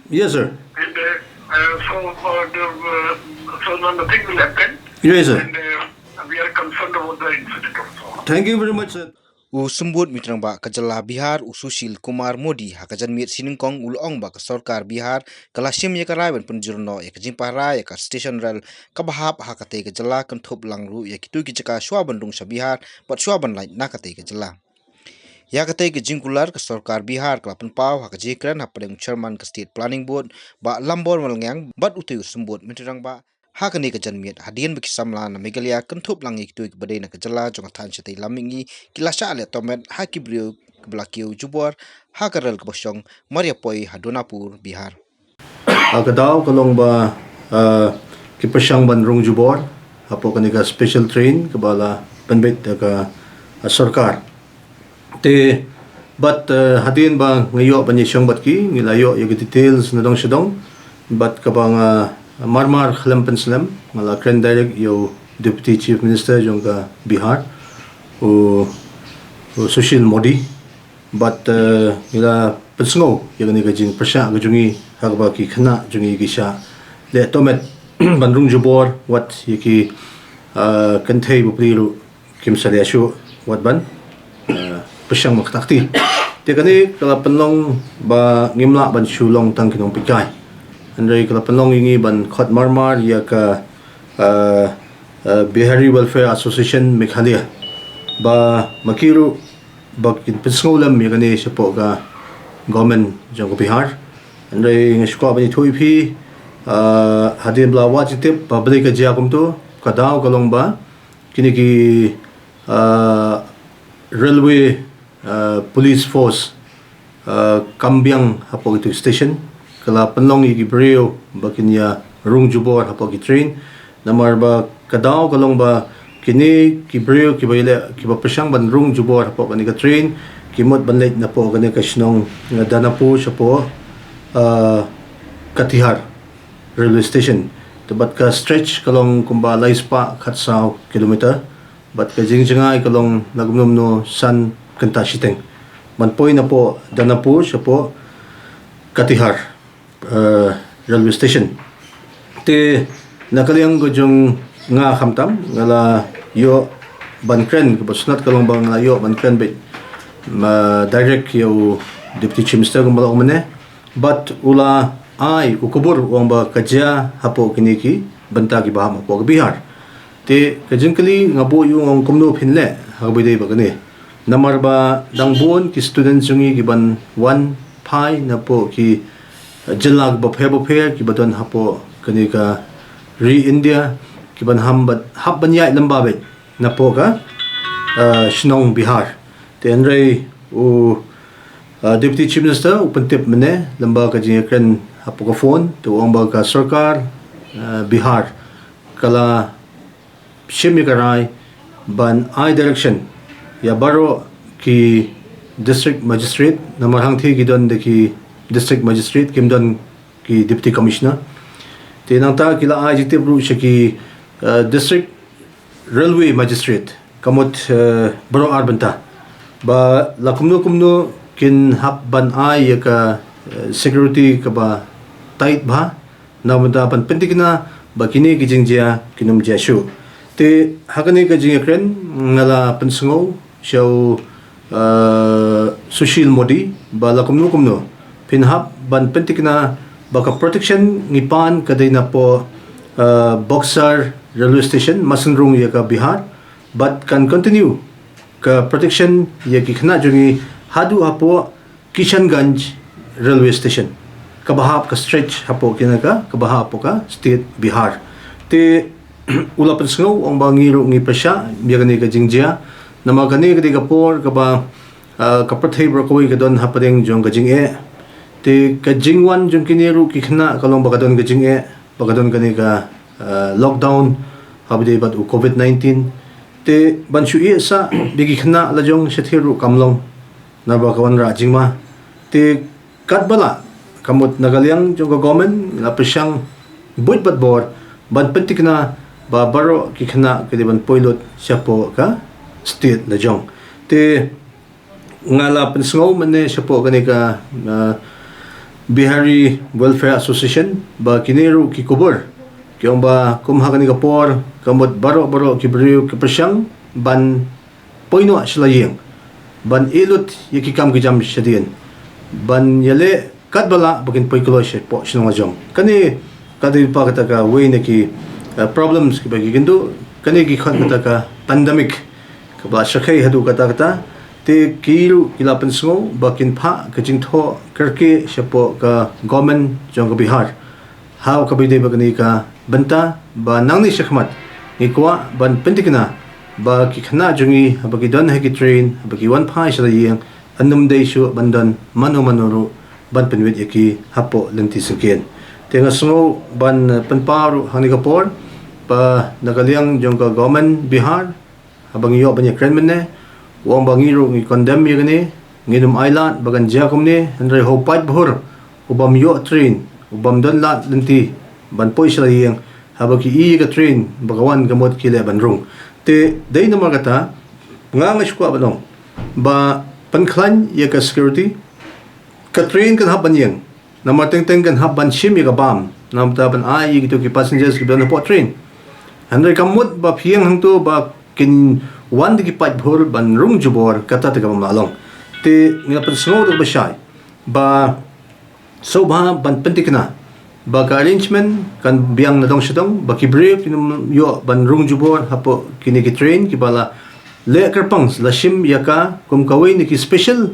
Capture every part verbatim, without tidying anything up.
Yes, sir. And uh, uh, so, uh, the, uh, so no- nothing will happen. Yes, sir. And uh, we are concerned about the incident also. Thank you very much, sir. U Symbud Myntri Rangbah ka jylla Bihar, u Sushil Kumar Modi, ha ka janmiet shi nyngkong u la ong ba ka sorkar Bihar ka la shim ïa ka rai ban pynjur noh ïa ka jingpahara ïa ka station rel kaba hap ha katei ka jylla, kynthup lang ruh ïa kito ki jaka shwa ban rung sha Bihar bad shwa ban lait na katei ka jylla. Ïa katei ka jingkular ka sorkar Bihar ka la pynpaw ha ka jingkren hapdeng u chairman ka State Planning Board, Bah Lambor Malngiang, bad utei u Symbud Myntri Rangbah ha kane ka janmiet, hadien ba ki samla na Meghalaya, kynthup lang ïa kito kiba dei na ka jylla jong ka thaiñ shatei lam mihngi, ki la shah leh tohmet ha ki briew kiba la kiew jubor ha ka rel kaba shong mar ïa poi ha Donapur, Bihar. Ah, ka daw ka long ba, ah, ki pyrshang ban rung jubor hapoh kane ka special train kaba la pynbeit da ka, ah, sorkar. Te bad, ah, hadien ba nga ïoh ban ïashong bad ki, ngi la ïoh ïa ki details na dong sha dong. Bad kaba nga marmar khlem pynslem, nga la kren direct ïa u Deputy Chief Minister jong ka Bihar, u, u Sushil Modi. Bad, eh, ngi la pynsngew ïa kane ka jingpyrshah ka jong ngi ha kaba ki khynnah jong ngi ki shah leh tohmet ban rung jubor, wat ïa ki, eh, kynthei bapli ruh kim sa leh shuh wat ban, eh, pyrshang ba kata kti. Te kane ka la pynlong ba ngim lah ban shu long tang ki nongpeitkai. Hynrei ka la pynlong ïa ngi ban khot marmar ïa ka, eh, eh, Bihari Welfare Association Meghalaya, ba ma ki ruh ba kin pynsngew lem ïa kane shapoh ka government jong ka Bihar. Hynrei nga shu kwah ban ïathuh ïa phi, ah, hadien ba la wad jingtip ba balei ka jia kumto, ka daw ka long ba kine ki, ah, railway, ah, police force, ah, kam biang hapoh kito ki station, ka la pynlong ïa ki briew ba kin ïa rung jubor hapoh ki train. Namar ba ka daw ka long ba kine ki briew kiba ïaleh, kiba pyrshang ban rung jubor hapoh kane ka train, ki mut ban leit napoh kane ka shnong, eh, Danapur shapoh, eh, Katihar railway station. Te bad ka stretch ka long kumba lai spah khatsaw kilometer. Bad ka jingjngai ka long la kumno kumno san kynta shiteng ban poi napoh Danapur shapoh Katihar, eh, railway station. Te na ka liang ka jong nga khamtam, nga la ïoh ban kren, kaba sngewtynnat ka long ba nga la ïoh ban kren beit, ma, direct ïa u Deputy Chief Minister kumba la ong mynne. Bad u la ai u khubor u ong ba ka jia hapoh kine ki bynta kiba hap hapoh ka Bihar. Te ka jingkylli nga buh ïa u, ong kumno phin leh ha kaba ïadei bad kane. Namar ba dang bun ki student jong ngi kiban wan phai napoh ki, eh, jylla bapher bapher kiba don hapoh kane ka ri India, kiban hap ban, hap ban ïaid lem bad napoh ka, eh, shnong Bihar. Te hynrei u, eh, Deputy Chief Minister u pyntip mynne lem bad ka jingïakren hapoh ka phone, te u ong ba ka sorkar, eh, Bihar ka la shim ïa ka rai ban ai direction ïa baroh ki district magistrate, namar hangthie ki don da ki district magistrate, kim don ki deputy commissioner. Te nangta ki la ai jingtip ruh sha ki, eh, district railway magistrate, ka mut, eh, baroh ar bynta, ba la kumno kumno kin hap ban ai ïa ka, eh, security kaba tight bha, na ka bynta ban pyntikna ba kine ki jingjia kin ym jia shuh. Te ha kane ka jingïakren nga la pynsngew sha u, eh, Sushil Modi ba la kumno kumno phin hap ban pyntikna ba ka protection ngi pan ka dei napoh, eh, Buxar railway station, masynrung ïa ka Bihar, bad kan continue ka protection ïa ki khynnah jong ngi haduh hapoh Kishanganj railway station, kaba hap ka stretch hapoh kine ka, kaba hap hapoh ka state Bihar. Te u la pynsngew, ong ba ngi ruh ngi pyrshah ïa kane ka jingjia, namar kane ka dei ka por kaba, ah, ka pyrthei baroh kawei ka don hapdeng jong ka jingeh. Te ka jingwan jong kine ruh ki khynnah ka long ba ka don ka jingeh, ba ka don kane ka, ah, lockdown ha kaba ïadei bad u covid nineteen. Te ban shu ïeh sah bad ki khynnah lajong shathie ruh kam long, naba ka wanrah jingma. Te katba lah, ka mut na ka liang jong ka government la pyrshang buit bad bor ban pyntikna ba baroh ki khynnah ki dei ban poi lut shapoh ka state lajong. Te nga la pynsngew mynne shapoh kane ka, ah, Bihari Welfare Association, ba kine ruh ki khubor ki ong ba kum ha kane ka por ka mut baroh baroh ki briew ki pyrshang ban poi noh sha la ïing, ban ïehlut ïa ki kam ki jam shadien, ban ïaleh katba lah ba kin poi kloi shapoh shnong la jong. Kane ka dei pat kata kawei na ki uh, problems kiba ki kynduh. Kane ki khot kata ka pandemic kaba la shakei haduh katta katta. Te ki ruh ki la pynsngew ba kin phah ka jingthoh kyrkieh shapoh ka government jong ka Bihar ha kaba ïadei bad kane ka bynta, ba nangne shakhmat ngi kwah ban pyntikna ba ki khynnah jong ngi haba ki don ha ki train, haba ki wan phai sha la ïing, yn ym dei shuh ban don mano mano ruh ban pynwit ïa ki hapoh lynti syngkien. Te nga sngew ban pynpaw ruh ha kane ka por ba na ka liang jong ka government Bihar, haba ngi ïoh ban ïakren mynne, u ong ba ngi ruh ngi condemn ïa kane, ngin ym ailad ba kan jia kumne. Hynrei ha u paidbah u bym ïoh train, u bym don lad lynti ban poi sha la ïing, haba ki i ïa ka train ba ka wan ka mut ki leh ban rung. Te dei namar kata nga nga shu kwah ban ong ba pynkhlaiñ ïa ka security. Ka train kan hap ban ïeng, namar teng teng kan hap ban shim ïa ka bam, namar ta ban ai ïa kito ki passengers kiba don hapoh train. Hynrei ka mut ba phi ïeng hangto ba kin wan da ki paidbah ban rung jubor, kata te ka bym lah long. Te ngi la pynsngew da kaba shai ba sngewbha ban pyntikna ba ka arrangement kan biang na dong sha dong, ba ki briew kin ym ïoh ban rung jubor hapoh kine ki train kiba la leh kyrpang, la shim ïa ka kum kawei na ki special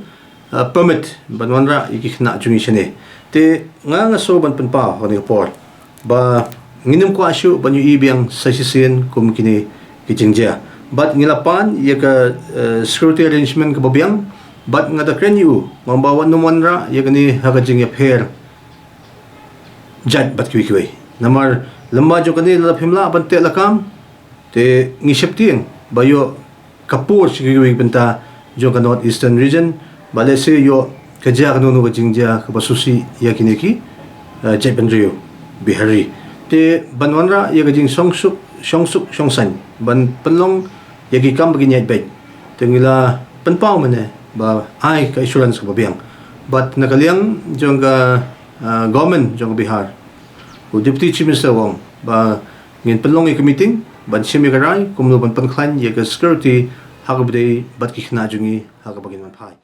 uh, permit ban wanrah ïa ki khynnah jong ngi shane. Te nga nga sngew ban pynpaw ha kane ka por ba ngin ym kwah shuh ban ïohi biang sa shisien kum kine ki jingjia. Bad ngi la pan ïa ka uh, security arrangement kaba biang, bad nga da kren ïa u, nga ong ba wat nym wanrah ïa kane ha ka jingïapher jait bad kiwei kiwei. Namar lymba jong kane lada phim lah ban teh lakam, te ngi sheptieng ba ïoh ka por sha kiwei ki bynta jong ka North Eastern Region, ba lehse ïoh ka jia kano kano ka jingjia kaba sngewsih ïa kine ki uh, jaitbynriew Bihari. Te ban wanrah ïa ka jingshongsuk, shongsuk shongsaiñ ban pynlong ïa ki kam ba kin ïaid beit, te ngi la pynpaw mynne ba ai ka assurance kaba biang. Bad na ka liang jong ka uh, government jong ka Bihar, u Deputy Chief Minister u ong ba ngin pynlong ïa ka meeting ban shim ïa ka rai kumno ban pynkhlaiñ ïa ka security ha kaba ïadei bad ki khynnah jong ngi ha kaba kin wan phai.